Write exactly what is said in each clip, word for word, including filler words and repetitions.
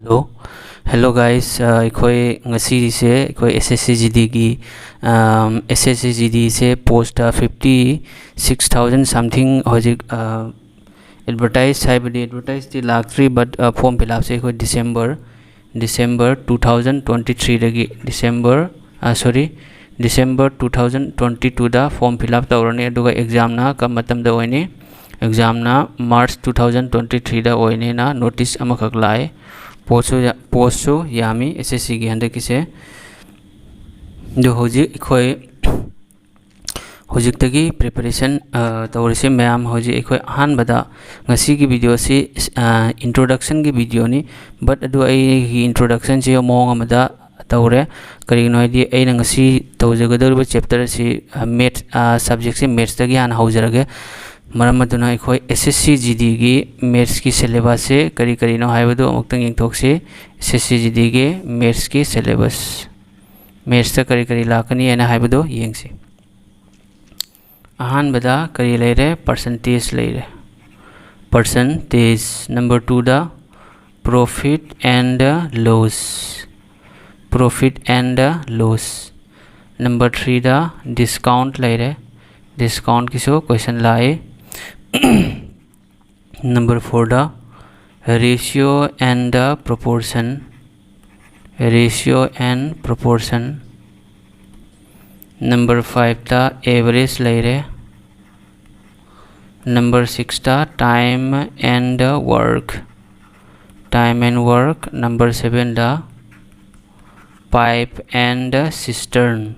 Hello, hello guys, ꯑꯩꯈꯣꯏ ꯉꯁꯤꯁꯦ ꯑꯩꯈꯣꯏ S S C G Dꯒꯤ, S S C G Dꯁꯦ post fifty six thousand something ꯍꯧꯖꯤꯛ ꯑꯦꯗꯚꯔꯇꯥꯏꯁ, ꯍꯥꯏꯕꯗꯤ ꯑꯦꯗꯚꯔꯇꯥꯏꯁꯇꯤ ꯂꯥꯛꯇ꯭ꯔꯤ, ꯕꯠ ꯐꯣꯔꯝ ꯐꯤꯜ ꯑꯞꯁꯦ ꯑꯩꯈꯣꯏ December December two thousand twenty threeꯗꯒꯤ, December, sorry, December two thousand twenty twoꯗ ꯐꯣꯔꯝ ꯐꯤꯜ ꯑꯞ ꯇꯧꯔꯅꯤ꯫ ꯑꯗꯨꯒ ꯑꯦꯛꯖꯥꯝꯅ ꯀꯔꯝꯕ ꯃꯇꯝꯗ ꯑꯣꯏꯅꯤ? ꯑꯦꯛꯖꯥꯝꯅ ꯃꯥꯔꯆ two thousand twenty threeꯗ ꯑꯣꯏꯅꯤꯅ ꯅꯣꯇꯤꯁ ꯑꯃꯈꯛ ꯂꯥꯛꯑꯦ꯫ ꯄꯣꯁꯁꯨ ꯌꯥ- ꯄꯣꯁꯁꯨ ꯌꯥꯝꯃꯤ S S Cꯒꯤ ꯍꯟꯗꯛꯀꯤꯁꯦ꯫ ꯑꯗꯨ ꯍꯧꯖꯤꯛ ꯑꯩꯈꯣꯏ ꯍꯧꯖꯤꯛꯇꯒꯤ ꯄ꯭ꯔꯤꯄꯦꯔꯦꯁꯟ ꯇꯧꯔꯤꯁꯦ ꯃꯌꯥꯝ꯫ ꯍꯧꯖꯤꯛ ꯑꯩꯈꯣꯏ ꯑꯍꯥꯟꯕꯗ, ꯉꯁꯤꯒꯤ ꯚꯤꯗꯤꯑꯣꯁꯤ ꯏꯟꯇ꯭ꯔꯣꯗꯛꯁꯟꯒꯤ ꯚꯤꯗꯤꯑꯣꯅꯤ, ꯕꯠ ꯑꯗꯨ ꯑꯩꯒꯤ ꯏꯟꯇ꯭ꯔꯣꯗꯛꯁꯟꯁꯤ ꯃꯑꯣꯡ ꯑꯃꯗ ꯇꯧꯔꯦ꯫ ꯀꯔꯤꯒꯤꯅꯣ ꯍꯥꯏꯗꯤ, ꯑꯩꯅ ꯉꯁꯤ ꯇꯧꯖꯒꯗꯧꯔꯤꯕ ꯆꯦꯞꯇꯔ ꯑꯁꯤ ꯃꯦꯠꯁ ꯁꯕꯖꯦꯛꯁꯦ ꯃꯦꯠꯁꯇꯒꯤ ꯍꯥꯟꯅ ꯍꯧꯖꯔꯒꯦ꯫ ꯃꯔꯝ ꯑꯗꯨꯅ ꯑꯩꯈꯣꯏ S S C G Dꯒꯤ ꯃꯦꯠꯁꯀꯤ ꯁꯦꯂꯦꯕꯁꯁꯦ ꯀꯔꯤ ꯀꯔꯤꯅꯣ ꯍꯥꯏꯕꯗꯨ ꯑꯃꯨꯛꯇꯪ ꯌꯦꯡꯊꯣꯛꯁꯤ꯫ S S C G Dꯒꯤ ꯃꯦꯠꯁꯀꯤ ꯁꯦꯂꯦꯕꯁ, ꯃꯦꯠꯁꯇ ꯀꯔꯤ ꯀꯔꯤ ꯂꯥꯛꯀꯅꯤ ꯍꯥꯏꯅ ꯍꯥꯏꯕꯗꯨ ꯌꯦꯡꯁꯤ꯫ ꯑꯍꯥꯟꯕꯗ ꯀꯔꯤ ꯂꯩꯔꯦ? Percentage ꯂꯩꯔꯦ, percentage꯫ Number twoꯗ profit and loss, profit and loss꯫ Number threeꯗ discount ꯂꯩꯔꯦ, discountꯀꯤꯁꯨ question ꯂꯥꯛꯏ꯫ Number fourꯗ ratio and proportion, ratio and proportion꯫ Number fiveꯇ average ꯂꯩꯔꯦ꯫ Number sixꯇ time and work, time and work꯫ Number sevenꯗ pipe and cistern,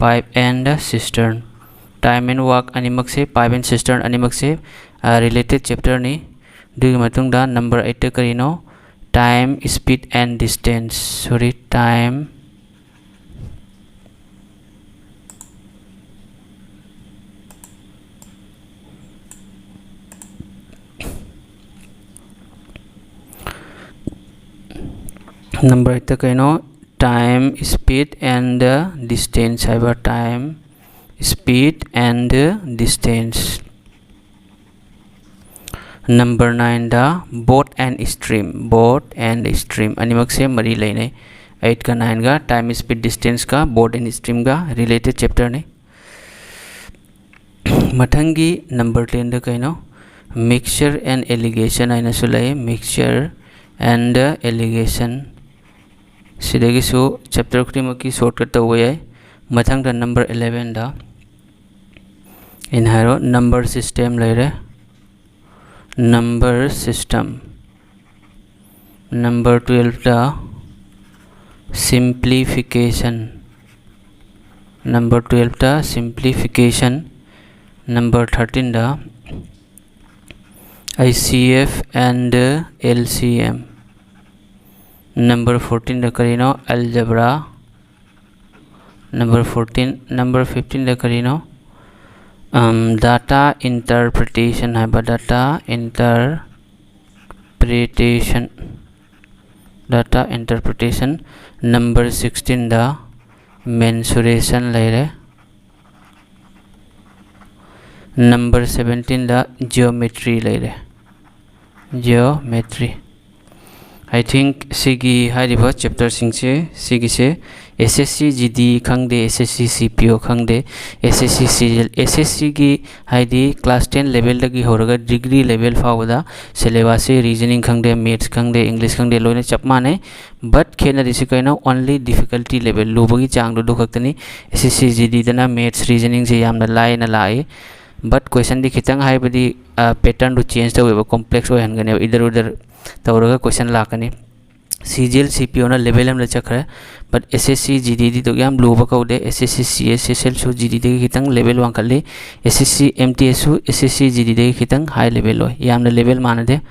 pipe and cistern꯫ Time and work ꯑꯅꯤꯃꯛꯁꯦ, pipe and cistern ꯑꯅꯤꯃꯛꯁꯦ related chapterꯅꯤ꯫ ꯑꯗꯨꯒꯤ ꯃꯇꯨꯡꯗ number eightꯇ ꯀꯔꯤꯅꯣ? Time, speed and distance, sorry, time, number eightꯇ ꯀꯩꯅꯣ? Time, speed and distance ꯍꯥꯏꯕ, time, speed and distance꯫ Number nineꯗ boat and stream, boat and stream ꯑꯅꯤꯃꯛꯁꯦ ꯃꯔꯤ ꯂꯩꯅꯩ꯫ Eightꯀ nineꯒ time, speed, distanceꯀ boat and streamꯒ related chapterꯅꯤ꯫ ꯃꯊꯪꯒꯤ number tenꯗ ꯀꯩꯅꯣ? Mixture and alligation ꯍꯥꯏꯅꯁꯨ ꯂꯩ, mixture and alligation꯫ ꯁꯤꯗꯒꯤꯁꯨ chapter ꯈꯨꯗꯤꯡꯃꯛꯀꯤ shortcut ꯇꯧꯕ ꯌꯥꯏ꯫ ꯃꯊꯪꯗ number elevenꯗ ꯑꯩꯅ ꯍꯥꯏꯔꯣ number system ꯂꯩꯔꯦ, number system꯫ Number twelveꯇ simplification, number twelveꯇ simplification꯫ Number thirteenꯗ I C F and L C M꯫ Number fourteenꯗ ꯀꯔꯤꯅꯣ? Algebra꯫ Number fourteen, number fifteenꯗ ꯀꯔꯤꯅꯣ? Data interpretation ꯍꯥꯏꯕ, data interpretation, data interpretation꯫ Number sixteenꯗ mensuration ꯂꯩꯔꯦ꯫ Number seventeenꯗ geometry ꯂꯩꯔꯦ, geometry꯫ I think ꯁꯤꯒꯤ ꯍꯥꯏꯔꯤꯕ chapterꯁꯤꯡꯁꯦ, ꯁꯤꯒꯤꯁꯦ S S C G D ꯈꯪꯗꯦ, S S C C P O ꯈꯪꯗꯦ, S S C C G L, S S Cꯒꯤ ꯍꯥꯏꯗꯤ class ten levelꯗꯒꯤ ꯍꯧꯔꯒ degree level ꯐꯥꯎꯕꯗ syllabusꯁꯦ reasoning ꯈꯪꯗꯦ, maths ꯈꯪꯗꯦ, English ꯈꯪꯗꯦ, ꯂꯣꯏꯅ ꯆꯞ ꯃꯥꯟꯅꯩ꯫ But ꯈꯦꯠꯅꯔꯤꯁꯤ ꯀꯩꯅꯣ? Only difficulty level, ꯂꯨꯕꯒꯤ ꯆꯥꯡꯗꯨꯗ ꯈꯛꯇꯅꯤ꯫ S S C G Dꯗꯅ maths reasoningꯁꯦ ꯌꯥꯝꯅ ꯂꯥꯏꯅ ꯂꯥꯛꯏ꯫ But questionꯗꯤ ꯈꯤꯇꯪ ꯍꯥꯏꯕꯗꯤ patternꯗꯨ change ꯇꯧꯋꯦꯕ, complex ꯑꯣꯏꯍꯟꯒꯅꯦꯕ, ꯏꯗꯔ ꯎꯗꯔ ꯇꯧꯔꯒ question ꯂꯥꯛꯀꯅꯤ꯫ C G L C P Oꯅ level ꯑꯃꯗ ꯆꯠꯈ꯭ꯔꯦ꯫ But S S C G Dꯗꯤ ꯑꯗꯨꯛ ꯌꯥꯝ ꯂꯨꯕ ꯀꯧꯗꯦ꯫ S S C C S S Lꯁꯨ G Dꯗꯒꯤ ꯈꯤꯇꯪ level ꯋꯥꯡꯈꯠꯂꯤ꯫ S S C M T Sꯁꯨ S S C G Dꯗꯒꯤ ꯈꯤꯇꯪ high level ꯑꯣꯏ, ꯌꯥꯝꯅ level ꯃꯥꯟꯅꯗꯦ꯫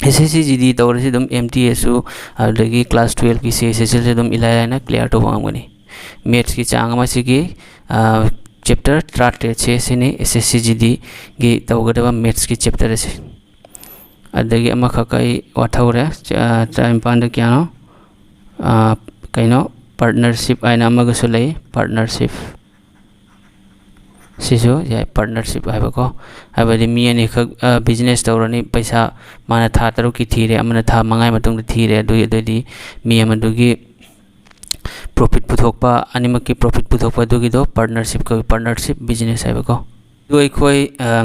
S S C G D ꯇꯧꯔꯁꯤ ꯑꯗꯨꯝ M T Sꯁꯨ, ꯑꯗꯨꯗꯒꯤ class twelveꯀꯤ C S S Lꯁꯨ ꯑꯗꯨꯝ ꯏꯂꯥꯏ ꯂꯥꯏꯅ clear ꯇꯧꯕ ꯉꯝꯒꯅꯤ꯫ Mathsꯀꯤ ꯆꯥꯡ ꯑꯃ ꯁꯤꯒꯤ chapter ꯇꯔꯥꯇꯔꯦꯠꯁꯦ ꯁꯤꯅꯤ S S C G Dꯒꯤ ꯇꯧꯒꯗꯕ mathsꯀꯤ chapter ꯑꯁꯤ꯫ ꯑꯗꯒꯤ ꯑꯃꯈꯛ ꯑꯩ ꯋꯥꯊꯧꯔꯦ, ꯇꯔꯥꯅꯤꯄꯥꯟꯗ ꯀꯌꯥꯅꯣ? ꯀꯩꯅꯣ, partnership ꯍꯥꯏꯅ ꯑꯃꯒꯁꯨ ꯂꯩ, partnership꯫ ꯁꯤꯁꯨ ꯌꯥꯏ, partnership ꯍꯥꯏꯕꯀꯣ꯫ ꯍꯥꯏꯕꯗꯤ ꯃꯤ ꯑꯅꯤꯈꯛ business ꯇꯧꯔꯅꯤ, ꯄꯩꯁꯥ ꯃꯥꯅ ꯊꯥ ꯇꯔꯨꯛꯀꯤ ꯊꯤꯔꯦ, ꯑꯃꯅ ꯊꯥ ꯃꯉꯥꯒꯤ ꯃꯇꯨꯡꯗ ꯊꯤꯔꯦ, ꯑꯗꯨꯒꯤ ꯑꯗꯨꯑꯣꯏꯗꯤ ꯃꯤ ꯑꯃꯗꯨꯒꯤ profit ꯄꯨꯊꯣꯛꯄ, ꯑꯅꯤꯃꯛꯀꯤ profit ꯄꯨꯊꯣꯛꯄ, ꯑꯗꯨꯒꯤꯗꯣ partnership ꯀꯧꯏ, partnership business ꯍꯥꯏꯕꯀꯣ꯫ ꯑꯗꯨ ꯑꯩꯈꯣꯏ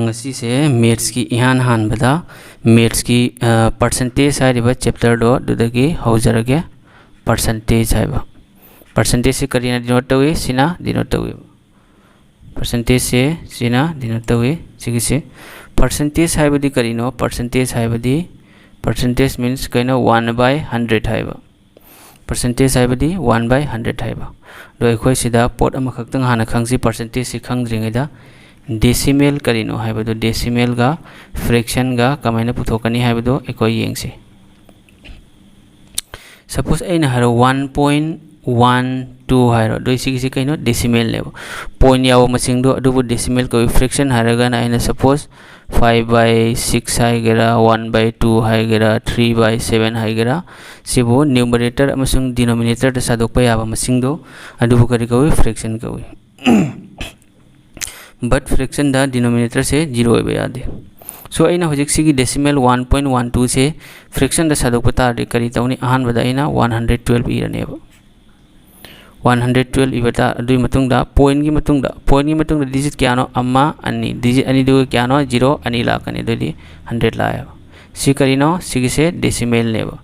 ꯉꯁꯤꯁꯦ mathsꯀꯤ ꯏꯍꯥꯟ ꯍꯥꯟꯕꯗ mathsꯀꯤ percentage ꯍꯥꯏꯔꯤꯕ chapterꯗꯣ ꯑꯗꯨꯗꯒꯤ ꯍꯧꯖꯔꯒꯦ꯫ Percentage ꯍꯥꯏꯕ, percentageꯁꯤ ꯀꯔꯤꯅ denote ꯇꯧꯏ? ꯁꯤꯅ denote ꯇꯧꯏ꯫ Percentageꯁꯦ ꯁꯤꯅ denote ꯇꯧꯏ꯫ ꯁꯤꯒꯤꯁꯦ percentage ꯍꯥꯏꯕꯗꯤ ꯀꯔꯤꯅꯣ? Percentage ꯍꯥꯏꯕꯗꯤ, percentage means ꯀꯩꯅꯣ? One by hundred ꯍꯥꯏꯕ꯫ Percentage ꯍꯥꯏꯕꯗꯤ one by hundred ꯍꯥꯏꯕ꯫ ꯑꯗꯣ ꯑꯩꯈꯣꯏ ꯁꯤꯗ ꯄꯣꯠ ꯑꯃꯈꯛꯇꯪ ꯍꯥꯟꯅ ꯈꯪꯁꯤ, percentageꯁꯤ ꯈꯪꯗ꯭ꯔꯤꯉꯩꯗ꯫ Decimal ꯀꯔꯤꯅꯣ ꯍꯥꯏꯕꯗꯨ, decimalꯒ fractionꯒ ꯀꯃꯥꯏꯅ ꯄꯨꯊꯣꯛꯀꯅꯤ ꯍꯥꯏꯕꯗꯨ ꯑꯩꯈꯣꯏ ꯌꯦꯡꯁꯤ꯫ Suppose ꯑꯩꯅ ꯍꯥꯏꯔꯣ one point one two ꯍꯥꯏꯔꯣ, ꯑꯗꯨ ꯁꯤꯒꯤꯁꯤ ꯀꯩꯅꯣ? Decimalꯅꯦꯕ꯫ Point ꯌꯥꯎꯕ ꯃꯁꯤꯡꯗꯣ ꯑꯗꯨꯕꯨ decimal ꯀꯧꯏ꯫ Fraction ꯍꯥꯏꯔꯒꯅ ꯑꯩꯅ suppose five by six ꯍꯥꯏꯒꯦꯔꯥ, one by two ꯍꯥꯏꯒꯦꯔꯥ, three by seven ꯍꯥꯏꯒꯦꯔꯥ, ꯁꯤꯕꯨ numerator ꯑꯃꯁꯨꯡ denominatorꯗ ꯁꯥꯗꯣꯛꯄ ꯌꯥꯕ ꯃꯁꯤꯡꯗꯣ ꯑꯗꯨꯕꯨ ꯀꯔꯤ ꯀꯧꯏ? Fraction ꯀꯧꯏ꯫ But fractionꯗ denominatorꯁꯦ zero ꯑꯣꯏꯕ ꯌꯥꯗꯦ꯫ So ꯑꯩꯅ ꯍꯧꯖꯤꯛ ꯁꯤꯒꯤ decimal one point one twoꯁꯦ fractionꯗ ꯁꯥꯗꯣꯛꯄ ꯇꯥꯔꯗꯤ ꯀꯔꯤ ꯇꯧꯅꯤ? ꯑꯍꯥꯟꯕꯗ ꯑꯩꯅ one hundred twelve ꯏꯔꯅꯦꯕ꯫ One hundred twelve ꯏꯕ ꯇꯥ-, ꯑꯗꯨꯒꯤ ꯃꯇꯨꯡꯗ pointꯀꯤ ꯃꯇꯨꯡꯗ, pointꯀꯤ ꯃꯇꯨꯡꯗ digit ꯀꯌꯥꯅꯣ? ꯑꯃ, ꯑꯅꯤ꯫ Digit ꯑꯅꯤꯗꯨꯒ ꯀꯌꯥꯅꯣ? Zero ꯑꯅꯤ ꯂꯥꯛꯀꯅꯤ꯫ ꯑꯗꯨꯗꯤ hundred ꯂꯥꯛꯑꯦꯕ꯫ ꯁꯤ ꯀꯔꯤꯅꯣ? ꯁꯤꯒꯤꯁꯦ decimalꯅꯦꯕ꯫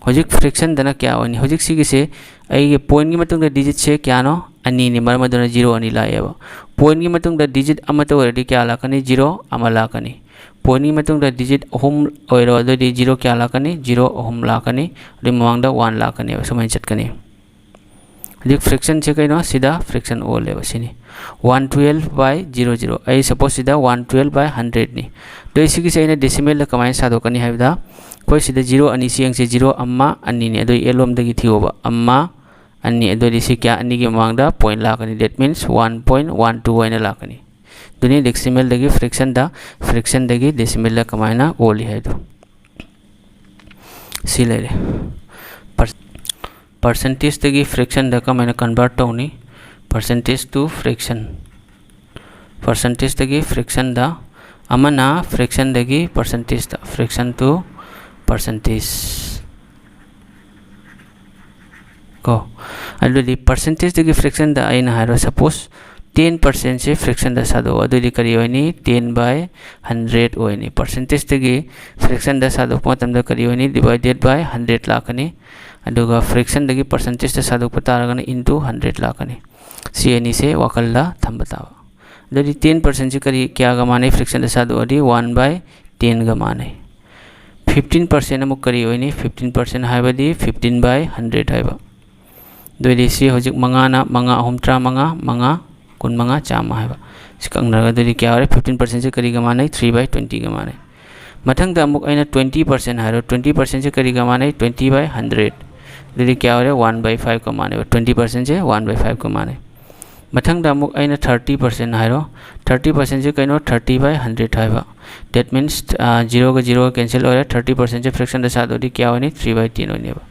ꯍꯧꯖꯤꯛ fractionꯗꯅ ꯀꯌꯥ ꯑꯣꯏꯅꯤ? ꯍꯧꯖꯤꯛ ꯁꯤꯒꯤꯁꯦ ꯑꯩꯒꯤ pointꯀꯤ ꯃꯇꯨꯡꯗ digitꯁꯦ ꯀꯌꯥꯅꯣ? ꯑꯅꯤꯅꯤ, ꯃꯔꯝ ꯑꯗꯨꯅ zero ꯑꯅꯤ ꯂꯥꯛꯑꯦꯕ꯫ Pointꯀꯤ ꯃꯇꯨꯡꯗ digit ꯑꯃꯠꯇ ꯑꯣꯏꯔꯗꯤ ꯀꯌꯥ ꯂꯥꯛꯀꯅꯤ? Zero ꯑꯃ ꯂꯥꯛꯀꯅꯤ꯫ Pointꯀꯤ ꯃꯇꯨꯡꯗ digit ꯑꯍꯨꯝ ꯑꯣꯏꯔꯣ, ꯑꯗꯨꯑꯣꯏꯗꯤ zero ꯀꯌꯥ ꯂꯥꯛꯀꯅꯤ? Zero ꯑꯍꯨꯝ ꯂꯥꯛꯀꯅꯤ꯫ ꯑꯗꯨꯒꯤ ꯃꯃꯥꯡꯗ one ꯂꯥꯛꯀꯅꯦꯕ, ꯁꯨꯃꯥꯏꯅ ꯆꯠꯀꯅꯤ꯫ ꯍꯧꯖꯤꯛ fractionꯁꯦ ꯀꯩꯅꯣ? ꯁꯤꯗ fraction ꯑꯣꯜꯂꯦꯕ, ꯁꯤꯅꯤ꯫ One twelve by zero zero꯫ ꯑꯩ suppose ꯁꯤꯗ one twelve by hundredꯅꯤ꯫ ꯑꯗꯣ ꯁꯤꯒꯤꯁꯦ ꯑꯩꯅ decimalꯗ ꯀꯃꯥꯏꯅ ꯁꯥꯗꯣꯛꯀꯅꯤ ꯍꯥꯏꯕꯗ, ꯑꯩꯈꯣꯏ ꯁꯤꯗ zero ꯑꯅꯤ ꯁꯤ ꯌꯦꯡꯁꯦ, zero ꯑꯃ, ꯑꯅꯤꯅꯤ꯫ ꯑꯗꯣ L ꯂꯣꯝꯗꯒꯤ ꯊꯤꯌꯣꯕ꯫ ꯑꯃ, ꯑꯅꯤ꯫ ꯑꯗꯨꯑꯣꯏꯗꯤ ꯁꯤ ꯀꯌꯥ? ꯑꯅꯤꯒꯤ ꯃꯃꯥꯡꯗ point ꯂꯥꯛꯀꯅꯤ꯫ That means one point one two ꯍꯥꯏꯅ ꯂꯥꯛꯀꯅꯤ꯫ ꯑꯗꯨꯅꯤ decimalꯗꯒꯤ fractionꯗ, fractionꯗꯒꯤ decimalꯗ ꯀꯃꯥꯏꯅ ꯑꯣꯜꯂꯤ ꯍꯥꯏꯗꯣ꯫ ꯁꯤ ꯂꯩꯔꯦ꯫ Per-, percentageꯇꯒꯤ fractionꯗ ꯀꯃꯥꯏꯅ convert ꯇꯧꯅꯤ? Percentage to fraction꯫ percentageꯇꯒꯤ fractionꯗ, ꯑꯃꯅ fractionꯗꯒꯤ percentageꯇ, fraction to percentage ꯀꯣ꯫ ꯑꯗꯨꯗꯤ percentageꯇꯒꯤ fractionꯗ ꯑꯩꯅ ꯍꯥꯏꯔꯣ, suppose ten percentꯁꯦ fractionꯗ ꯁꯥꯗꯣꯛꯑꯣ, ꯑꯗꯨꯗꯤ ꯀꯔꯤ ꯑꯣꯏꯅꯤ? Ten by hundred ꯑꯣꯏꯅꯤ꯫ Percentageꯇꯒꯤ fractionꯗ ꯁꯥꯗꯣꯛꯄ ꯃꯇꯝꯗ ꯀꯔꯤ ꯑꯣꯏꯅꯤ? Divided by hundred ꯂꯥꯛꯀꯅꯤ꯫ ꯑꯗꯨꯒ fractionꯗꯒꯤ percentageꯇ ꯁꯥꯗꯣꯛꯄ ꯇꯥꯔꯒꯅ into hundred ꯂꯥꯛꯀꯅꯤ꯫ ꯁꯤ ꯑꯅꯤꯁꯦ ꯋꯥꯈꯜꯗ ꯊꯝꯕ ꯇꯥꯕ꯫ ꯑꯗꯨꯗꯤ ten percentꯁꯤ ꯀꯔꯤ, ꯀꯌꯥꯒ ꯃꯥꯟꯅꯩ? Fractionꯗ ꯁꯥꯗꯣꯛꯑꯗꯤ one by tenꯒ ꯃꯥꯟꯅꯩ꯫ Fifteen percent ꯑꯃꯨꯛ ꯀꯔꯤ ꯑꯣꯏꯅꯤ? Fifteen percent ꯍꯥꯏꯕꯗꯤ fifteen by hundred ꯍꯥꯏꯕ꯫ ꯑꯗꯨꯑꯣꯏꯗꯤ ꯁꯤ ꯍꯧꯖꯤꯛ ꯃꯉꯥꯅ ꯃꯉꯥ ꯑꯍꯨꯝ ꯇꯔꯥꯃꯉꯥ, ꯃꯉꯥ ꯀꯨꯟꯃꯉꯥ, ꯆꯥꯝꯃ ꯍꯥꯏꯕ꯫ ꯁꯤ ꯀꯛꯅꯔꯒ ꯑꯗꯨꯗꯤ ꯀꯌꯥ ꯑꯣꯏꯔꯦ? Fifteen percentꯁꯤ ꯀꯔꯤꯒ ꯃꯥꯟꯅꯩ? Three by twentyꯒ ꯃꯥꯟꯅꯩ꯫ ꯃꯊꯪꯗ ꯑꯃꯨꯛ ꯑꯩꯅ twenty percent ꯍꯥꯏꯔꯣ, twenty percentꯁꯤ ꯀꯔꯤꯒ ꯃꯥꯟꯅꯩ? Twenty by hundred꯫ ꯑꯗꯨꯗꯤ ꯀꯌꯥ ꯑꯣꯏꯔꯦ? One by fiveꯀ ꯃꯥꯟꯅꯩꯕ꯫ Twenty percentꯁꯦ one by fiveꯀ ꯃꯥꯟꯅꯩ꯫ ꯃꯊꯪꯗ ꯑꯃꯨꯛ ꯑꯩꯅ thirty percent ꯍꯥꯏꯔꯣ, thirty percentꯁꯤ ꯀꯩꯅꯣ? Thirty by hundred ꯍꯥꯏꯕ꯫ That means, ꯑ, zeroꯒ zeroꯒ cancel ꯑꯣꯏꯔꯦ, thirty percentꯁꯦ fractionꯗ ꯁꯥꯗꯣꯛꯑꯗꯤ ꯀꯌꯥ ꯑꯣꯏꯅꯤ? Three by ten ꯑꯣꯏꯅꯦꯕ꯫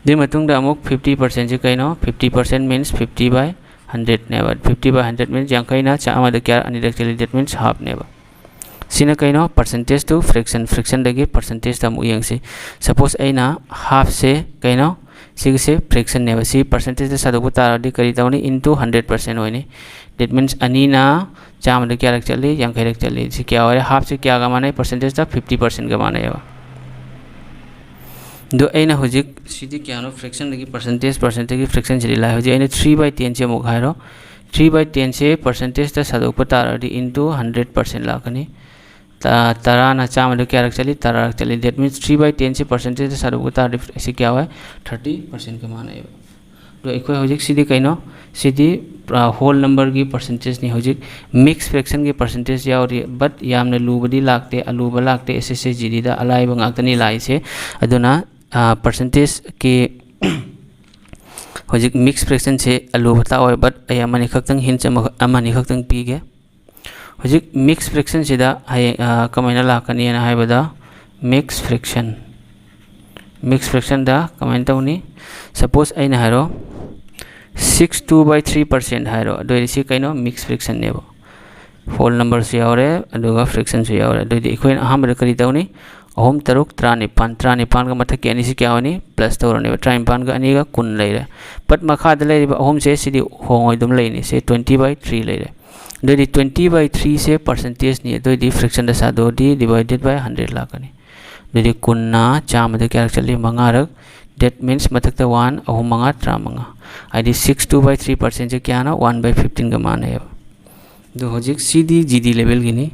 ꯑꯗꯨꯒꯤ ꯃꯇꯨꯡꯗ ꯑꯃꯨꯛ fifty percentꯁꯤ ꯀꯩꯅꯣ? Fifty percent means fifty by hundredꯅꯦꯕ꯫ Fifty by hundred means ꯌꯥꯡꯈꯩꯅ ꯆꯥꯝꯃꯗ ꯀꯌꯥ, ꯑꯅꯤꯔꯛ ꯆꯠꯂꯤ? That means halfꯅꯦꯕ꯫ ꯁꯤꯅ ꯀꯩꯅꯣ? Percentage to fraction, fractionꯗꯒꯤ percentageꯇ ꯑꯃꯨꯛ ꯌꯦꯡꯁꯤ꯫ Suppose ꯑꯩꯅ halfꯁꯦ ꯀꯩꯅꯣ? ꯁꯤꯒꯤꯁꯦ fractionꯅꯦꯕ꯫ ꯁꯤ percentageꯇ ꯁꯥꯗꯣꯛꯄ ꯇꯥꯔꯗꯤ ꯀꯔꯤ ꯇꯧꯅꯤ? Into hundred percent ꯑꯣꯏꯅꯤ꯫ That means ꯑꯅꯤꯅ ꯆꯥꯝꯃꯗ ꯀꯌꯥꯔꯛ ꯆꯠꯂꯤ? ꯌꯥꯡꯈꯩꯔꯛ ꯆꯠꯂꯤ꯫ ꯁꯤ ꯀꯌꯥ ꯑꯣꯏꯔꯦ? Halfꯁꯦ ꯀꯌꯥꯒ ꯃꯥꯟꯅꯩ? Percentageꯇ fifty percentꯒ ꯃꯥꯟꯅꯩꯑꯕ꯫ ꯑꯗꯣ ꯑꯩꯅ ꯍꯧꯖꯤꯛ ꯁꯤꯗꯤ ꯀꯌꯥꯅꯣ? Fractionꯗꯒꯤ percentage, percentꯗꯒꯤ fractionꯁꯤꯗꯤ ꯂꯥꯛꯑꯦ꯫ ꯍꯧꯖꯤꯛ ꯑꯩꯅ three by tenꯁꯦ ꯑꯃꯨꯛ ꯍꯥꯏꯔꯣ꯫ Three by tenꯁꯦ percentageꯇ ꯁꯥꯗꯣꯛꯄ ꯇꯥꯔꯗꯤ into hundred percent ꯂꯥꯛꯀꯅꯤ꯫ ꯇ-, ꯇꯔꯥꯅ ꯆꯥꯝꯃꯗ ꯀꯌꯥꯔꯛ ꯆꯠꯂꯤ? ꯇꯔꯥꯔꯛ ꯆꯠꯂꯤ꯫ That means three by tenꯁꯦ percentageꯇ ꯁꯥꯗꯣꯛꯄ ꯇꯥꯔꯗꯤ ꯁꯤ ꯀꯌꯥ ꯑꯣꯏ? Thirty percentꯀ ꯃꯥꯟꯅꯩꯑꯕ꯫ ꯑꯗꯣ ꯑꯩꯈꯣꯏ ꯍꯧꯖꯤꯛ ꯁꯤꯗꯤ ꯀꯩꯅꯣ? ꯁꯤꯗꯤ ꯄꯨꯔꯥ whole numberꯒꯤ percentageꯅꯤ꯫ ꯍꯧꯖꯤꯛ mixed fractionꯒꯤ percentage ꯌꯥꯎꯔꯤ, but ꯌꯥꯝꯅ ꯂꯨꯕꯗꯤ ꯂꯥꯛꯇꯦ, ꯑꯂꯨꯕ ꯂꯥꯛꯇꯦ꯫ S S C G Dꯗ ꯑꯂꯥꯏꯕ ꯉꯥꯛꯇꯅꯤ ꯂꯥꯛꯏꯁꯦ꯫ ꯑꯗꯨꯅ, ꯑ, percentageꯀꯤ ꯍꯧꯖꯤꯛ mixed fractionꯁꯦ ꯑꯂꯨꯕ ꯇꯥꯛꯑꯣꯏ, but ꯑꯩ ꯑꯃꯅꯤ ꯈꯛꯇꯪ hints ꯑꯃ, ꯑꯃꯅꯤ ꯈꯛꯇꯪ ꯄꯤꯒꯦ꯫ ꯍꯧꯖꯤꯛ mixed fractionꯁꯤꯗ ꯍꯌꯦꯡ, ꯑ, ꯀꯃꯥꯏꯅ ꯂꯥꯛꯀꯅꯤꯅ ꯍꯥꯏꯕꯗ, mixed fraction, mixed fractionꯗ ꯀꯃꯥꯏꯅ ꯇꯧꯅꯤ? Suppose ꯑꯩꯅ ꯍꯥꯏꯔꯣ, sixty-two by three percent ꯍꯥꯏꯔꯣ, ꯑꯗꯨ ꯑꯣꯏꯔꯗꯤ ꯁꯤ ꯀꯩꯅꯣ? Mixed fractionꯅꯦꯕ꯫ ꯍꯣꯜ ꯅꯝꯕꯔꯁꯨ ꯌꯥꯎꯔꯦ, ꯑꯗꯨꯒ ꯐ꯭ꯔꯦꯛꯁꯟꯁꯨ ꯌꯥꯎꯔꯦ꯫ ꯑꯗꯨꯑꯣꯏꯗꯤ ꯑꯩꯈꯣꯏꯅ ꯑꯍꯥꯟꯕꯗ ꯀꯔꯤ ꯇꯧꯅꯤ? ꯑꯍꯨꯝ ꯇꯔꯨꯛ ꯇꯔꯥꯅꯤꯄꯥꯟ, ꯇꯔꯥꯅꯤꯄꯥꯟꯒ ꯃꯊꯛꯀꯤ ꯑꯅꯤꯁꯤ ꯀꯌꯥ ꯑꯣꯏꯅꯤ? ꯄ꯭ꯂꯁ ꯇꯧꯔꯅꯦꯕ꯫ ꯇꯔꯥꯅꯤꯄꯥꯟꯒ ꯑꯅꯤꯒ ꯀꯨꯟ ꯂꯩꯔꯦ꯫ ꯕꯠ ꯃꯈꯥꯗ ꯂꯩꯔꯤꯕ ꯑꯍꯨꯝꯁꯦ ꯁꯤꯗꯤ ꯍꯣꯡꯉꯣꯏ, ꯑꯗꯨꯝ ꯂꯩꯅꯤ꯫ ꯁꯦ twenty by three ꯂꯩꯔꯦ꯫ ꯑꯗꯨꯑꯣꯏꯗꯤ twenty by threeꯁꯦ percentageꯅꯤ꯫ ꯑꯗꯨꯑꯣꯏꯗꯤ fraction the ꯁꯥꯗꯣꯛꯑꯗꯤ divided by hundred ꯂꯥꯛꯀꯅꯤ꯫ ꯑꯗꯨꯗꯤ ꯀꯨꯟꯅ ꯆꯥꯝꯃꯗ ꯀꯌꯥꯔꯛ ꯆꯠꯂꯤ? ꯃꯉꯥꯔꯛ꯫ That means ꯃꯊꯛꯇ one, ꯑꯍꯨꯝ ꯃꯉꯥ ꯇꯔꯥꯃꯉꯥ꯫ ꯍꯥꯏꯗꯤ sixty-two by three percentꯁꯦ ꯀꯌꯥꯅꯣ? One by fifteenꯒ ꯃꯥꯟꯅꯩꯌꯦꯕ꯫ ꯑꯗꯣ ꯍꯧꯖꯤꯛ ꯁꯤꯗꯤ G D levelꯒꯤꯅꯤ꯫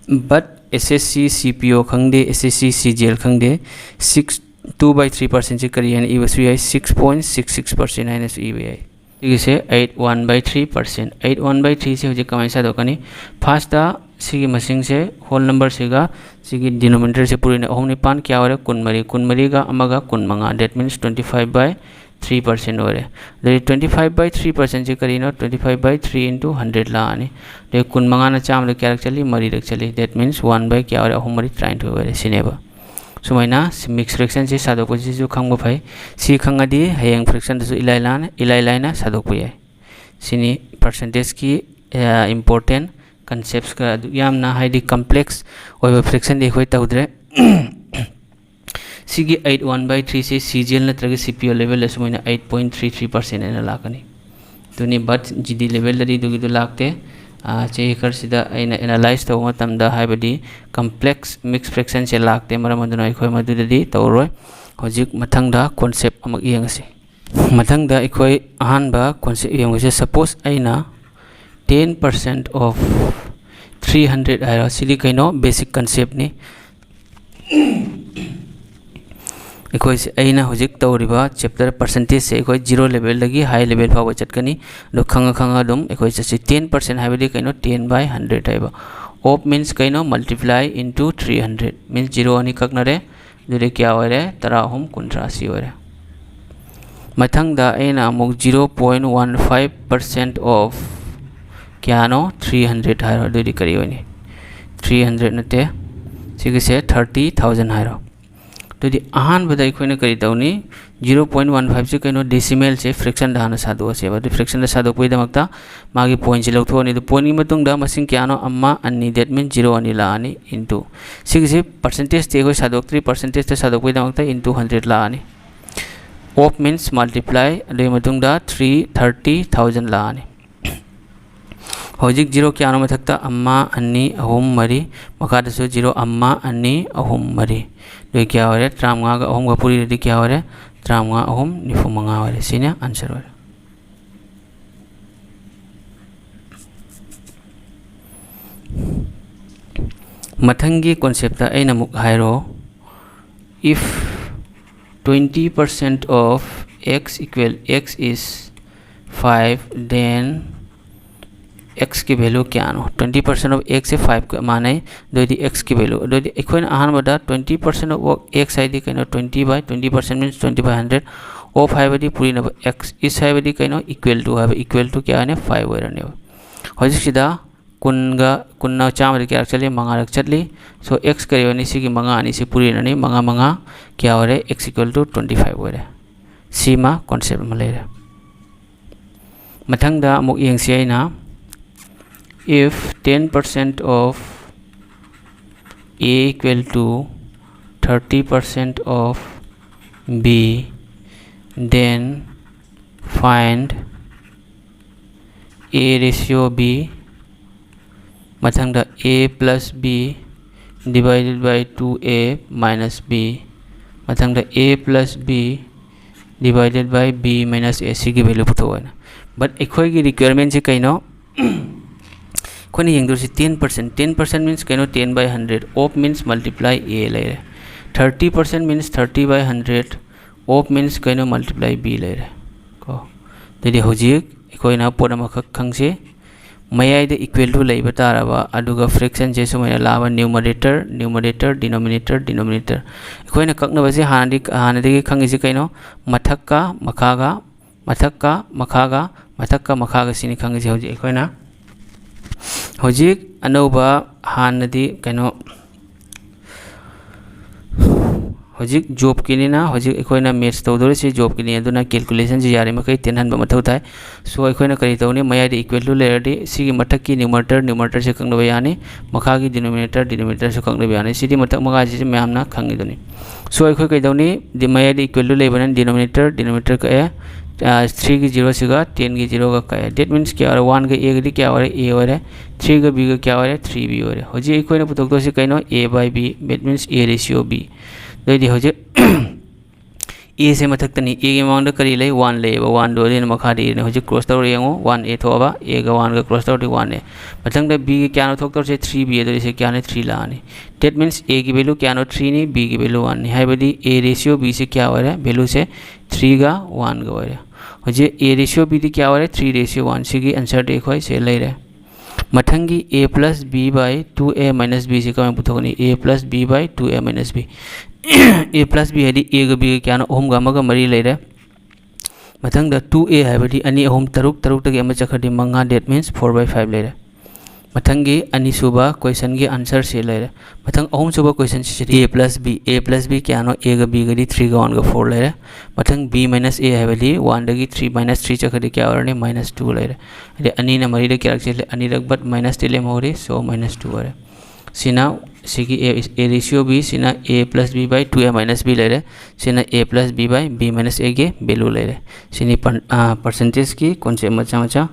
But S S C C P O ꯈꯪꯗꯦ, S S C C G L ꯈꯪꯗꯦ, sixty-two by three percentꯁꯦ ꯀꯔꯤ ꯍꯥꯏꯅ ꯏꯕꯁꯨ ꯌꯥꯏ? Six point six six percent ꯍꯥꯏꯅꯁꯨ ꯏꯕ ꯌꯥꯏ꯫ ꯁꯤꯒꯤꯁꯦ eight one by three percent꯫ Eight one by threeꯁꯦ ꯍꯧꯖꯤꯛ ꯀꯃꯥꯏꯅ ꯁꯥꯗꯣꯛꯀꯅꯤ? Firstꯇ ꯁꯤꯒꯤ ꯃꯁꯤꯡꯁꯦ, whole numberꯁꯤꯒ ꯁꯤꯒꯤ denominatorꯁꯦ ꯄꯨꯔꯤꯅ ꯑꯍꯨꯝ ꯅꯤꯄꯥꯟ ꯀꯌꯥ ꯑꯣꯏꯔꯦ? ꯀꯨꯟꯃꯔꯤ꯫ ꯀꯨꯟꯃꯔꯤꯒ ꯑꯃꯒ ꯀꯨꯟꯃꯉꯥ꯫ That means twenty five by three percent ꯑꯣꯏꯔꯦ꯫ ꯑꯗꯨꯗꯤ twenty five by three percentꯁꯦ ꯀꯔꯤꯅꯣ? Twenty five by three into hundred ꯂꯥꯛꯑꯅꯤ꯫ ꯑꯗꯩ ꯀꯨꯟꯃꯉꯥꯅ ꯆꯥꯝꯃꯗ ꯀꯌꯥꯔꯛ ꯆꯠꯂꯤ? ꯃꯔꯤꯔꯛ ꯆꯠꯂꯤ꯫ That means one by ꯀꯌꯥ ꯑꯣꯏꯔꯦ? ꯑꯍꯨꯝ ꯃꯔꯤ ꯇꯔꯥꯅꯤꯊꯣꯏ ꯑꯣꯏꯔꯦ꯫ ꯁꯤꯅꯦꯕ꯫ ꯁꯨꯃꯥꯏꯅ mixed fractionꯁꯦ ꯁꯥꯗꯣꯛꯄꯁꯤꯁꯨ ꯈꯪꯕ ꯐꯩ꯫ ꯁꯤ ꯈꯪꯉꯗꯤ ꯍꯌꯦꯡ fractionꯗꯁꯨ ꯏꯂꯥꯏ ꯂꯥꯏꯅ, ꯏꯂꯥꯏ ꯂꯥꯏꯅ ꯁꯥꯗꯣꯛꯄ ꯌꯥꯏ꯫ ꯁꯤꯅꯤ percentageꯀꯤ, ꯑ, important concepts꯫ ꯈꯔ ꯑꯗꯨꯛ ꯌꯥꯝꯅ, ꯍꯥꯏꯗꯤ, complex ꯑꯣꯏꯕ fractionꯗꯤ ꯑꯩꯈꯣꯏ ꯇꯧꯗ꯭ꯔꯦ꯫ ꯁꯤꯒꯤ eight one by threeꯁꯦ C G L ꯅꯠꯇ꯭ꯔꯒ C P O levelꯗ ꯁꯨꯃꯥꯏꯅ eight point three three percent ꯍꯥꯏꯅ ꯂꯥꯛꯀꯅꯤ꯫ ꯑꯗꯨꯅꯤ, but G D levelꯗꯗꯤ ꯑꯗꯨꯒꯤꯗꯨ ꯂꯥꯛꯇꯦ꯫ ꯑ, ꯆꯍꯤ ꯈꯔꯁꯤꯗ ꯑꯩꯅ analyze ꯇꯧꯕ ꯃꯇꯝꯗ, ꯍꯥꯏꯕꯗꯤ complex mixed fractionꯁꯦ ꯂꯥꯛꯇꯦ, ꯃꯔꯝ ꯑꯗꯨꯅ ꯑꯩꯈꯣꯏ ꯃꯗꯨꯗꯗꯤ ꯇꯧꯔꯣꯏ꯫ ꯍꯧꯖꯤꯛ ꯃꯊꯪꯗ concept ꯑꯃꯨꯛ ꯌꯦꯡꯉꯁꯤ꯫ ꯃꯊꯪꯗ ꯑꯩꯈꯣꯏ ꯑꯍꯥꯟꯕ concept ꯌꯦꯡꯕꯁꯦ, suppose ꯑꯩꯅ ten percent of three hundred ꯍꯥꯏꯔꯣ, ꯁꯤꯗꯤ ꯀꯩꯅꯣ? Basic conceptꯅꯤ꯫ ꯑꯩꯈꯣꯏꯁꯦ, ꯑꯩꯅ ꯍꯧꯖꯤꯛ ꯇꯧꯔꯤꯕ chapter percentageꯁꯦ ꯑꯩꯈꯣꯏ zero levelꯗꯒꯤ high level ꯐꯥꯎꯕ ꯆꯠꯀꯅꯤ꯫ ꯑꯗꯣ ꯈꯪꯉ ꯈꯪꯉ ꯑꯗꯨꯝ ꯑꯩꯈꯣꯏ ꯆꯠꯁꯤ꯫ Ten percent ꯍꯥꯏꯕꯗꯤ ꯀꯩꯅꯣ? Ten by hundred ꯍꯥꯏꯕ꯫ Of means ꯀꯩꯅꯣ? Multiply into three hundred꯫ Means zero ꯑꯅꯤ ꯀꯛꯅꯔꯦ꯫ ꯑꯗꯨꯗꯤ ꯀꯌꯥ ꯑꯣꯏꯔꯦ? ꯇꯔꯥ ꯑꯍꯨꯝ, ꯀꯨꯟꯊ꯭ꯔꯥ, ꯁꯤ ꯑꯣꯏꯔꯦ꯫ ꯃꯊꯪꯗ ꯑꯩꯅ ꯑꯃꯨꯛ zero point one five percent of ꯀꯌꯥꯅꯣ? Three hundred ꯍꯥꯏꯔꯣ꯫ ꯑꯗꯨꯗꯤ ꯀꯔꯤ ꯑꯣꯏꯅꯤ? Three hundred ꯅꯠꯇꯦ, ꯁꯤꯒꯤꯁꯦ thirty thousand ꯍꯥꯏꯔꯣ꯫ ꯑꯗꯨꯗꯤ ꯑꯍꯥꯟꯕꯗ ꯑꯩꯈꯣꯏꯅ ꯀꯔꯤ ꯇꯧꯅꯤ? Zero point one five ꯁꯦ ꯀꯩꯅꯣ? Decimal ꯁꯦ fraction ꯗ ꯍꯥꯟꯅ ꯁꯥꯗꯣꯛꯑꯁꯦꯕ꯫ ꯑꯗꯨ fraction ꯗ ꯁꯥꯗꯣꯛꯄꯒꯤꯗꯃꯛꯇ ꯃꯥꯒꯤ point ꯁꯦ ꯂꯧꯊꯣꯛꯑꯅꯤ꯫ ꯑꯗꯨ point ꯀꯤ ꯃꯇꯨꯡꯗ ꯃꯁꯤꯡ ꯀꯌꯥꯅꯣ? ꯑꯃ, ꯑꯅꯤ, that means zero ꯑꯅꯤ ꯂꯥꯛꯑꯅꯤ, into ꯁꯤꯒꯤꯁꯦ percentage ꯇꯤ ꯑꯩꯈꯣꯏ ꯁꯥꯗꯣꯛꯇ꯭ꯔꯤ, percentage ꯇ ꯁꯥꯗꯣꯛꯄꯒꯤꯗꯃꯛꯇ into hundred ꯂꯥꯛꯑꯅꯤ꯫ Of means multiply, ꯑꯗꯨꯒꯤ ꯃꯇꯨꯡꯗ three, thirty, thousand ꯂꯥꯛꯑꯅꯤ꯫ ꯍꯧꯖꯤꯛ zero ꯀꯌꯥꯅꯣ ꯃꯊꯛꯇ? ꯑꯃ, ꯑꯅꯤ, ꯑꯍꯨꯝ, ꯃꯔꯤ꯫ ꯃꯈꯥꯗꯁꯨ zero, ꯑꯃ, ꯑꯅꯤ, ꯑꯍꯨꯝ, ꯃꯔꯤ꯫ ꯑꯗꯨꯗꯤ ꯀꯌꯥ ꯑꯣꯏꯔꯦ? ꯇꯔꯥꯃꯉꯥꯒ ꯑꯍꯨꯝꯒ ꯄꯨꯔꯤꯗꯗꯤ ꯀꯌꯥ ꯑꯣꯏꯔꯦ? ꯇꯔꯥꯃꯉꯥ ꯑꯍꯨꯝ ꯅꯤꯐꯨ ꯃꯉꯥ ꯑꯣꯏꯔꯦ꯫ ꯁꯤꯅ answer ꯑꯣꯏꯔꯦ꯫ ꯃꯊꯪꯒꯤ concept ꯇ ꯑꯩꯅ ꯑꯃꯨꯛ ꯍꯥꯏꯔꯣ꯫ If twenty percent of x equal, x is five, then x ꯀꯤ value ꯀꯌꯥꯅꯣ? Twenty percent of x say five ꯀ ꯃꯥꯟꯅꯩ꯫ ꯑꯗꯨꯑꯣꯏꯗꯤ x ꯀꯤ value, ꯑꯗꯨꯑꯣꯏꯗꯤ ꯑꯩꯈꯣꯏꯅ ꯑꯍꯥꯟꯕꯗ twenty percent of x ꯍꯥꯏꯗꯤ ꯀꯩꯅꯣ? Twenty by, twenty percent means twenty by hundred꯫ Of ꯍꯥꯏꯕꯗꯤ ꯄꯨꯔꯤꯅꯕ x, is ꯍꯥꯏꯕꯗꯤ ꯀꯩꯅꯣ? Equal to ꯍꯥꯏꯕ, equal to ꯀꯌꯥꯅꯦ? Five ꯑꯣꯏꯔꯅꯦꯕ꯫ ꯍꯧꯖꯤꯛꯁꯤꯗ ꯀꯨꯟꯒ, ꯀꯨꯟꯅ ꯆꯥꯝꯃꯗ ꯀꯌꯥꯔꯛ ꯆꯠꯂꯤ? ꯃꯉꯥꯔꯛ ꯆꯠꯂꯤ꯫ So, x ꯀꯔꯤ ꯑꯣꯏꯅꯤ? ꯁꯤꯒꯤ ꯃꯉꯥ ꯑꯅꯤꯁꯤ ꯄꯨꯔꯤꯅꯅꯤ꯫ ꯃꯉꯥ, ꯃꯉꯥ ꯀꯌꯥ ꯑꯣꯏꯔꯦ? X equal to twenty five ꯑꯣꯏꯔꯦ꯫ ꯁꯤꯃ concept ꯑꯃ ꯂꯩꯔꯦ꯫ ꯃꯊꯪꯗ ꯑꯃꯨꯛ ꯌꯦꯡꯁꯤ ꯑꯩꯅ, if ten percent of a equal to thirty percent of b, then find a ratio b, ꯃꯊꯪꯗ a plus b divided by two a minus b, ꯃꯊꯪꯗ a plus b divided by b minus a, ꯁꯤꯒꯤ value ꯄꯨꯊꯣꯛꯑꯣꯅ꯫ But ꯑꯩꯈꯣꯏꯒꯤ requirement ꯁꯤ ꯀꯩꯅꯣ? ꯑꯩꯈꯣꯏꯅ ꯌꯦꯡꯗꯣꯏꯁꯤ ten percent꯫ Ten percent means ꯀꯩꯅꯣ? Ten by hundred꯫ Of means multiply a ꯂꯩꯔꯦ꯫ Thirty percent means thirty by hundred꯫ Of means ꯀꯩꯅꯣ? Multiply b ꯂꯩꯔꯦ ꯀꯣ꯫ ꯑꯗꯨꯗꯤ ꯍꯧꯖꯤꯛ ꯑꯩꯈꯣꯏꯅ ꯄꯣꯠ ꯑꯃꯈꯛ ꯈꯪꯁꯤ, ꯃꯌꯥꯏꯗ equal to ꯂꯩꯕ ꯇꯥꯔꯕ, ꯑꯗꯨꯒ fraction ꯁꯦ ꯁꯨꯃꯥꯏꯅ ꯂꯥꯛꯑꯕ, numerator, numerator, denominator, denominator꯫ ꯑꯩꯈꯣꯏꯅ ꯀꯛꯅꯕꯁꯦ ꯍꯥꯟꯅꯗꯤ, ꯍꯥꯟꯅꯗꯒꯤ ꯈꯪꯉꯤꯁꯤ ꯀꯩꯅꯣ? ꯃꯊꯛꯀ ꯃꯈꯥꯒ, ꯃꯊꯛꯀ ꯃꯈꯥꯒ, ꯃꯊꯛꯀ ꯃꯈꯥꯒ, ꯁꯤꯅꯤ ꯈꯪꯉꯤꯁꯦ ꯍꯧꯖꯤꯛ ꯑꯩꯈꯣꯏꯅ꯫ ꯍꯧꯖꯤꯛ ꯑꯅꯧꯕ ꯍꯥꯟꯅꯗꯤ ꯀꯩꯅꯣ, ꯍꯧꯖꯤꯛ ꯖꯣꯕꯀꯤꯅꯤꯅ ꯍꯧꯖꯤꯛ ꯑꯩꯈꯣꯏꯅ ꯃꯦꯠꯁ ꯇꯧꯗꯣꯔꯤꯁꯦ ꯖꯣꯕꯀꯤꯅꯤ, ꯑꯗꯨꯅ ꯀꯦꯜꯀꯨꯂꯦꯁꯟꯁꯤ ꯌꯥꯔꯤꯃꯈꯩ ꯇꯦꯟꯍꯟꯕ ꯃꯊꯧ ꯇꯥꯏ꯫ ꯁꯣ ꯑꯩꯈꯣꯏꯅ ꯀꯔꯤ ꯇꯧꯅꯤ? ꯃꯌꯥꯏꯗ ꯏꯀ꯭ꯋꯦꯜ ꯇꯨ ꯂꯩꯔꯗꯤ ꯁꯤꯒꯤ ꯃꯊꯛꯀꯤ ꯅ꯭ꯌꯨꯃꯔꯦꯇꯔ, ꯅ꯭ꯌꯨꯃꯔꯦꯇꯔꯁꯦ ꯀꯛꯅꯕ ꯌꯥꯅꯤ, ꯃꯈꯥꯒꯤ ꯗꯤꯅꯣꯃꯤꯅꯦꯇꯔ, ꯗꯤꯅꯣꯃꯤꯅꯦꯇꯔꯁꯨ ꯀꯛꯅꯕ ꯌꯥꯅꯤ꯫ ꯁꯤꯗꯤ ꯃꯊꯛ ꯃꯈꯥꯁꯤꯁꯨ ꯃꯌꯥꯝꯅ ꯈꯪꯉꯤꯗꯨꯅꯤ꯫ ꯁꯣ ꯑꯩꯈꯣꯏ ꯀꯩꯗꯧꯅꯤ? ꯗꯤ ꯃꯌꯥꯏꯗ ꯏꯀ꯭ꯋꯦꯜ ꯇꯨ ꯂꯩꯕꯅꯤꯅ ꯗꯤꯅꯣꯃꯤꯅꯦꯇꯔ, ꯗꯤꯅꯣꯃꯤꯅꯦꯇꯔ ꯀꯛꯑꯦ, ꯊ꯭ꯔꯤꯒꯤ ꯖꯤꯔꯣꯁꯤꯒ ꯇꯦꯟꯒꯤ ꯖꯤꯔꯣꯒ ꯀꯛꯑꯦ꯫ ꯗꯦꯠ ꯃꯤꯟꯁ ꯀꯌꯥ ꯑꯣꯏꯔꯦ? ꯋꯥꯟꯒ ꯑꯦꯒꯗꯤ ꯀꯌꯥ ꯑꯣꯏꯔꯦ? ꯑꯦ ꯑꯣꯏꯔꯦ꯫ ꯊ꯭ꯔꯤꯒ ꯕꯤꯒ ꯀꯌꯥ ꯑꯣꯏꯔꯦ? ꯊ꯭ꯔꯤ ꯕꯤ ꯑꯣꯏꯔꯦ꯫ ꯍꯧꯖꯤꯛ ꯑꯩꯈꯣꯏꯅ ꯄꯨꯊꯣꯛꯇꯣꯏꯁꯤ ꯀꯩꯅꯣ? ꯑꯦ ꯕꯥꯏ ꯕꯤ, ꯗꯦꯠ ꯃꯤꯟꯁ ꯑꯦ ꯔꯦꯁꯤꯌꯣ ꯕꯤ꯫ ꯑꯗꯨꯑꯣꯏꯗꯤ ꯍꯧꯖꯤꯛ ꯑꯦꯁꯦ ꯃꯊꯛꯇꯅꯤ, ꯑꯦꯒꯤ ꯃꯃꯥꯡꯗ ꯀꯔꯤ ꯂꯩ? ꯋꯥꯟ ꯂꯩꯌꯦꯕ꯫ ꯋꯥꯟꯗꯣ ꯑꯗꯨꯅ ꯃꯈꯥꯗ ꯑꯦꯅ ꯍꯧꯖꯤꯛ ꯀ꯭ꯔꯣꯁ ꯇꯧꯔ ꯌꯦꯡꯉꯣ, ꯋꯥꯟ ꯑꯦ ꯊꯣꯛꯑꯕ, ꯑꯦꯒ ꯋꯥꯟꯒ ꯀ꯭ꯔꯣꯁ ꯇꯧꯔꯗꯤ ꯋꯥꯟ ꯑꯦ꯫ ꯃꯊꯪꯗ ꯕꯤꯒꯤ ꯀꯌꯥꯅꯣ ꯊꯣꯛꯇꯧꯔꯤꯁꯦ? Three B. ꯑꯗꯨꯗꯤ ꯁꯤ ꯀꯌꯥꯅꯤ? ꯊ꯭ꯔꯤ ꯂꯥꯛꯑꯅꯤ꯫ ꯗꯦꯠ ꯃꯤꯟꯁ ꯑꯦꯒꯤ ꯚꯦꯂꯨ ꯀꯌꯥꯅꯣ? ꯊ꯭ꯔꯤꯅꯤ, ꯕꯤꯒꯤ ꯚꯦꯂꯨ ꯋꯥꯟꯅꯤ꯫ ꯍꯥꯏꯕꯗꯤ ꯑꯦ ꯔꯦꯁꯤꯌꯣ ꯕꯤꯁꯦ ꯀꯌꯥ ꯑꯣꯏꯔꯦ? ꯚꯦꯂꯨꯁꯦ ꯊ꯭ꯔꯤꯒ ꯋꯥꯟꯒ ꯑꯣꯏꯔꯦ꯫ ꯍꯧꯖꯤꯛ ꯑꯦ ꯔꯦꯁꯤꯌꯣ ꯕꯤꯗꯤ ꯀꯌꯥ ꯑꯣꯏꯔꯦ? Three ratio one. ꯁꯤꯒꯤ ꯑꯟꯁꯔꯗꯤ ꯑꯩꯈꯣꯏ ꯁꯦ ꯂꯩꯔꯦ꯫ ꯃꯊꯪꯒꯤ a plus b by two a minus b ꯁꯤ ꯀꯃꯥꯏꯅ ꯄꯨꯊꯣꯛꯀꯅꯤ? A plus b by two a minus b꯫ A plus b ꯍꯥꯏꯗꯤ ꯑꯦꯒ ꯕꯤꯒ ꯀꯌꯥꯅꯣ? ꯑꯍꯨꯝꯒ ꯑꯃꯒ ꯃꯔꯤ ꯂꯩꯔꯦ꯫ ꯃꯊꯪꯗ two a ꯍꯥꯏꯕꯗꯤ ꯑꯅꯤ, ꯑꯍꯨꯝ, ꯇꯔꯨꯛ, ꯇꯔꯨꯛꯇꯒꯤ ꯑꯃ ꯆꯠꯈ꯭ꯔꯗꯤ ꯃꯉꯥ, that means four by five ꯂꯩꯔꯦ꯫ ꯃꯊꯪꯒꯤ ꯑꯅꯤꯁꯨꯕ ꯀꯣꯏꯁꯟꯒꯤ ꯑꯟꯁꯔꯁꯤ ꯂꯩꯔꯦ꯫ ꯃꯊꯪ ꯑꯍꯨꯝꯁꯨꯕ ꯀꯣꯏꯁꯟꯁꯤꯗꯤ a plus b, a plus b ꯀꯌꯥꯅꯣ? ꯑꯦꯒ ꯕꯤꯒꯗꯤ ꯊ꯭ꯔꯤꯒ ꯋꯥꯟꯒ ꯐꯣꯔ ꯂꯩꯔꯦ꯫ ꯃꯊꯪ b minus a ꯍꯥꯏꯕꯗꯤ ꯋꯥꯟꯗꯒꯤ ꯊ꯭ꯔꯤ ꯃꯥꯏꯅꯁ ꯊ꯭ꯔꯤ ꯆꯠꯈ꯭ꯔꯗꯤ ꯀꯌꯥ ꯑꯣꯏꯔꯅꯤ? ꯃꯥꯏꯅꯁ ꯇꯨ ꯂꯩꯔꯦ꯫ ꯍꯥꯏꯗꯤ ꯑꯅꯤꯅ ꯃꯔꯤꯗ ꯀꯌꯥꯔꯛ ꯆꯦꯜꯂꯦ? ꯑꯅꯤꯔꯛ, but ꯃꯥꯏꯅꯁꯇꯤ ꯂꯦꯝꯍꯧꯔꯤ, so ꯃꯥꯏꯅꯁ ꯇꯨ ꯑꯣꯏꯔꯦ꯫ ꯁꯤꯅ ꯁꯤꯒꯤ a, a ratio b ꯁꯤꯅ a plus b by two a minus b ꯂꯩꯔꯦ꯫ ꯁꯤꯅ a plus b by b minus aꯒꯤ ꯚꯦꯂꯨ ꯂꯩꯔꯦ꯫ ꯁꯤꯅꯤ ꯄꯔꯁꯦꯟꯇꯦꯖꯀꯤ ꯀꯣꯟꯁꯦꯞ ꯃꯆꯥ ꯃꯆꯥ꯫